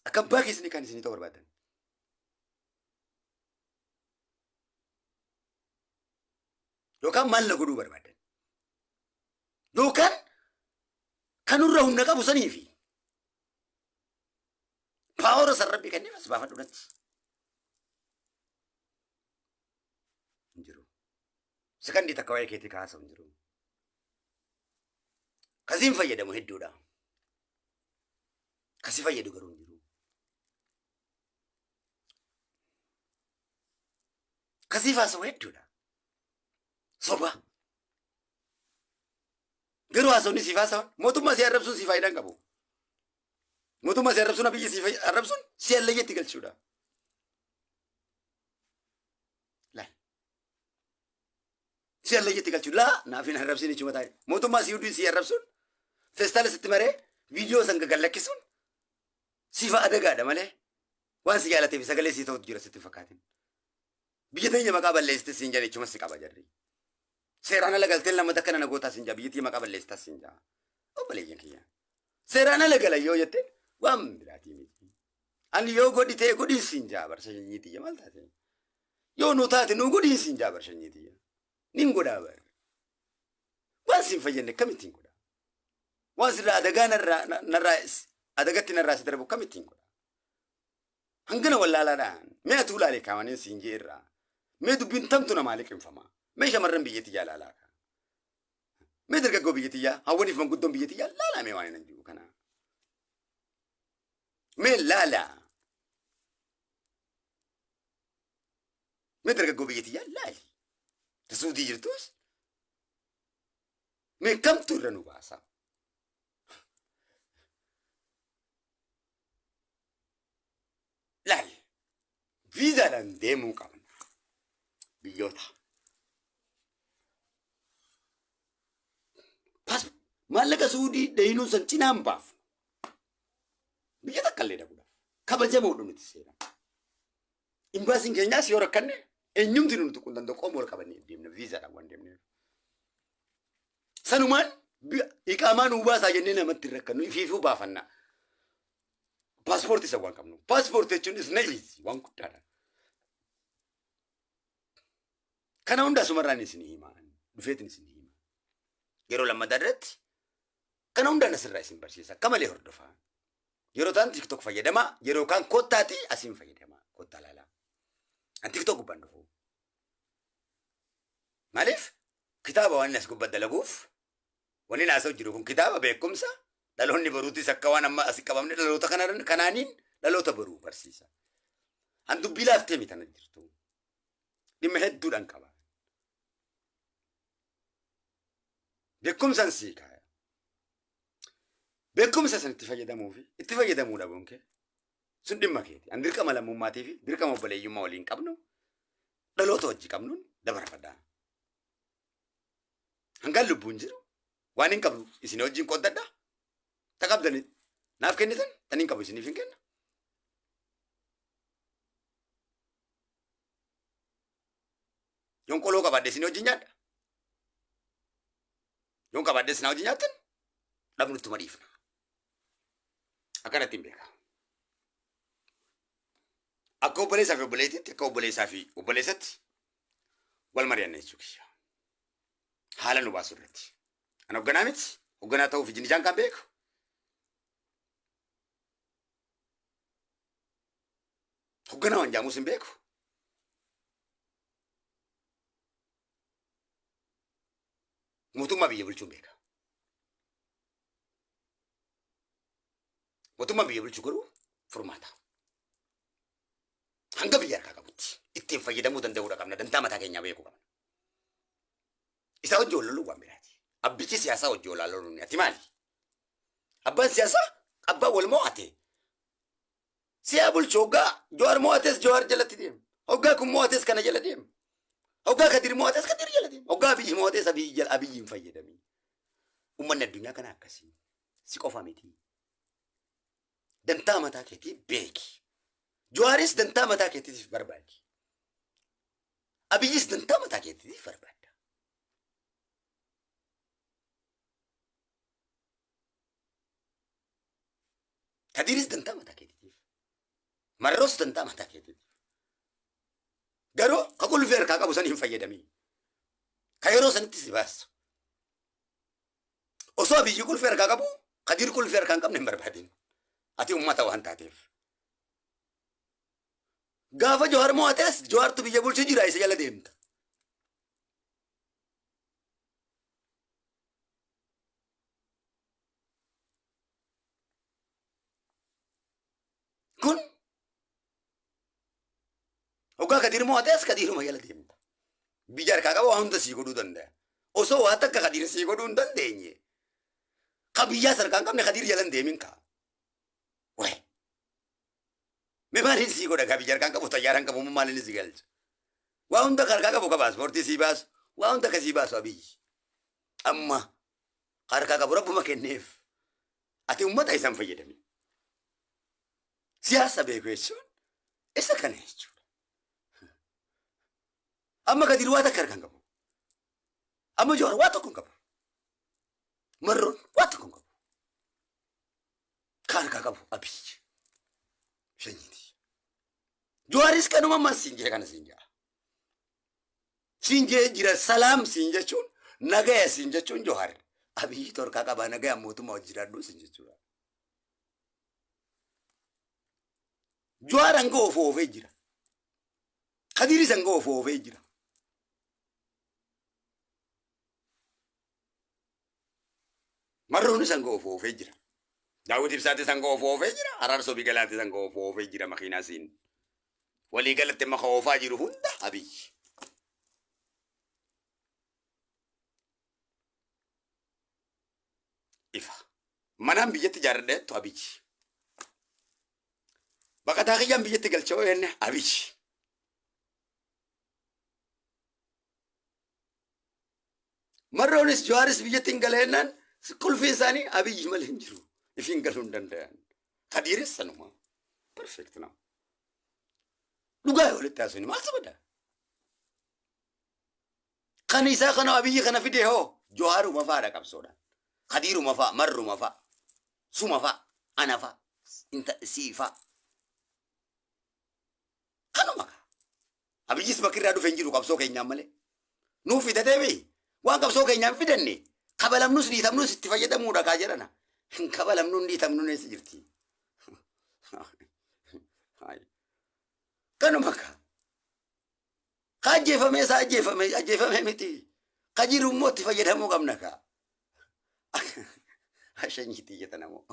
Akka abbaa keessanii kan isinii ta'uu barbaadan. Yookaan maal na godhuu barbaadan. Yookaan kanurra humna qabu sanii fi paawara san rabbi kenneef as baafadhu natti. Hin jiru. Sekandii takka waa'ee keetii kaasa'u hin jiru. Kasiin fayyadamu hedduudha. Kasi fayyadu garuu hin jiru. Kasiif haasa'u hedduudha. Soba. Garuu haasawni siif haasawan mootummaa si arrabsuun si faayidaa hin qabu. Mootummaa si arrabsuun abiyyi si arrabsuun si allayyeetti galchuudha. Laal. Si allayyeetti galchuudha. Laa naaf hin arrabsiin jechuudha taa'e. Mootummaa si hunduu si arrabsuun feestaala sitti maree viidiyoo san gaggallakkisuun siif adagaadha malee waan si jaalateef sagalee si ta'utu jira sitti hin fakkaatin. Biyya teenya maqaa balleessite siin jedhe jechuun si qaba jarri. Seeraan ala galteen lammata akkana na gootaa siin jaa biyya tiyya maqaa balleessitaa siin jaa. Obboleeyyan kiyya. Seeraan ala gala yoo jette waan biraatii miti. Ani yoo godhi ta'e godhiin siin jaa bar sanyii tiyya maal taate? Yoo nu taate nu godhiin siin jaa bar sanyii tiyya. Nin godhaa bar. Waan siin fayyadne akkamittiin godhaa? Waan sirraa adagaa narraa narraa adagatti narraa si darbu akkamittiin godhaa? Hangana wallaalaadhaan mee atuu laale kaawaniin siin jee irraa mee dubbiin tamtu namaa liqimfama mee shamarran biyya tiyyaa laalaa kaa mee dargaggoo biyya tiyyaa hawwaniif manguddoon biyya tiyyaa laalaa mee waan hin jiru kana mee laalaa mee dargaggoo biyya tiyyaa laali tasuutii jirtus mee kamtu irra nu baasa. Laal viizaadhaan deemuu qabna biyyoota. Pas maallaqa suudii dheeyinuu san cinaan baafnu. Biyya takka illee dhabuudhaaf kabajamoodha nuti seeraan. Imbaasiin keenyaas yoo rakkanne eenyumti nu tuquu hin danda'u qooma wal qabannee deemna viizaadhaan waan deemneef. Sanumaan iqaamaa nuu baasaa jennee namatti hin rakkannu ifiifuu baafanna. Paaspoortii isa waan qabnu. Paaspoortii jechuun is easy waan guddaadha. Kana hunda asumarraan isin hima. Dhufeetiin isin hima. Yeroo lammataa irratti kana hundaan asirraa isin barsiisa. Akka malee hordofaa. Yeroo ta'an TikTok fayyadamaa, yeroo kaan kottaatii asiin fayyadamaa. Kottaa laalaa. An TikTok gubbaan dhufu. Maaliif? Kitaaba waan as gubbaa dalaguuf wanni naasa'u jiru kun kitaaba beekumsa dhaloonni baruutis akka waan amma asi qabamne dhaloota kanaaniin dhaloota baruu barsiisa. An dubbii laaftee miti ana jirtu. Dhimma hedduudhaan qaba. Beekumsan sii kaaya. Beekumsa san itti fayyadamuu fi itti fayyadamuu dhabuun kee sun dhimma keeti. An dirqama lammummaatii fi dirqama obboleeyyummaa waliin qabnu dhaloota wajji qabnuun dabarfadha. Hangaan lubbuun jiru waan hin qabnu isin wajjin qooddadha. Ta qabdani naaf kennitan tan hin qabu isiniif hin kenna. Yoon qoloo qabaadhe isin wajjin nyaadha. Yoon qabaadhe isin wajjin nyaattan dhabnuttuma dhiifna. Akkanatti hin beeka. Akka obboleessaa fi obboleettiitti akka obboleessaa fi obboleessatti wal mari'anna jechuu kiyya. Haala nu baasu irratti. An hogganaa miti. Hogganaa ta'uuf ijin ijaan kan beeku. Hogganaa waan jaamuus hin beeku. Mootummaa biyya bulchuun beeka. Mootummaan biyya bulchu garuu furmaata. Hanga biyya harkaa qabutti ittiin fayyadamuu danda'uudha qabna. Dantaa mataa keenyaa beekuu qabna. Isaa hojii wal loluu waan biraati. Abbichi siyaasaa hojii wal loluun ati maali? Abbaan siyaasaa abbaan wal mo'ate. Siyaa bulchu hoggaa Jawaar mo'ates Jawaar jalatti deema. Hoggaa kun mo'ates kana jala deema. Hoggaa Kadir mo'ates Kadir jala deema. Hoggaa Abiyyi mo'ates Abiyyi jala Abiyyi hin fayyadami. Uummanni addunyaa kana akkasii. Si qofa miti. Dantaa mataa keetii beeki. Jawaaris dantaa mataa keetiitiif barbaadi. Abiyyis dantaa mataa keetiitiif barbaada. Kadiris dantaa mataa keetiitiif. Marroos dantaa mataa keetiiti. Garuu ka qulfii harkaa qabu san hin fayyadamin. Ka yeroo sanitti si baasu. Osoo Abiyyi qulfii harkaa qabu, Kadiir qulfii harkaa hin qabne hin barbaadin. Ati ummata waan taateef. Gaafa Jawaar mo'ates Jawaartu biyya bulchu jira isa jala deemta. Kun hoggaa Kadiir mo'ates Kadiiruma jala deemta. Biyya harkaa qaba waa hunda sii godhuu danda'a. Osoo waa takka Kadiir sii godhuu hin dandeenye. Ka biyyaas harkaa hin qabne Kadiir jala hin deemin kaa. Wayi. Mee maaliin sii godha kaa biyya harkaa hin qabu xayyaara hin qabu maaliin si galcha. Waa hunda ka harkaa qabu ka paaspoortii sii baasu waa hunda ka sii baasu Abiyyi. Amma ka harkaa qabu rabbuma kenneef. Ati ummata isan fayyadami. Siyaasa beeku jechuun isa kana jechuudha. Amma Kadir waa takka harkaa hin qabu. Amma Jawaar waa tokko hin qabu. Marroon waa tokko hin qabu. Ka harkaa qabu Abiyyi. Shanyiiti. Jawaaris kanuma ammas siin jee kana siin jaa. Siin jee jira salaam siin jechuun nagaya siin jechuun Jawaar. Abiyyi torkaa qabaa nagaya mootummaa hojii jiraadhu siin jechuudha. Jawaar hanga of oofee jira. Kadiiris hanga of oofee jira. Marroonis hanga of oofee jira. Daawwit Ibsaatis hanga of oofee jira. Araarsoo Biqilaatis hanga of oofee jira makiinaa siin. Walii galatti amma ka oofaa jiru hunda Abiyyi. Ifa. Manaan biyyatti ijaarradha jettu Abiyyi. Baqataa kiyyaan biyyatti galcha yoo jenne Abiyyi. Marroonis Jawaaris biyyatti hin galeennaan qulfiin isaanii Abiyyi malee hin jiru. Ifiin galuu hin danda'an. Kadiiris sanuma. Perfect nama. Dhugaa yoo walitti haasofne maaltu bada? Kan isaa kana Abiyyi kana fide hoo Jawaaruma fa'aadha qabsoodhaan. Kadiiruma fa'a, Marruma fa'a, Suma fa'a, Ana fa'a, sii fa'a. Kanuma kaa. Abiyyis bakki irraa dhufe hin jiru qabsoo keenyaan malee. Nuuf fidatee bee waan qabsoo keenyaan fidanne kabalamnus dhiitamnus itti fayyadamuudha kaa jedhana. Hin kabalamnu hin dhiitamnu eessa jirti? Kanuma kaa. Ka ajjeefamee isaa ajjeefame ajjeefamee miti. Ka jiru immoo itti fayyadamuu qabna kaa. Ashanyiitii jettan ammoo.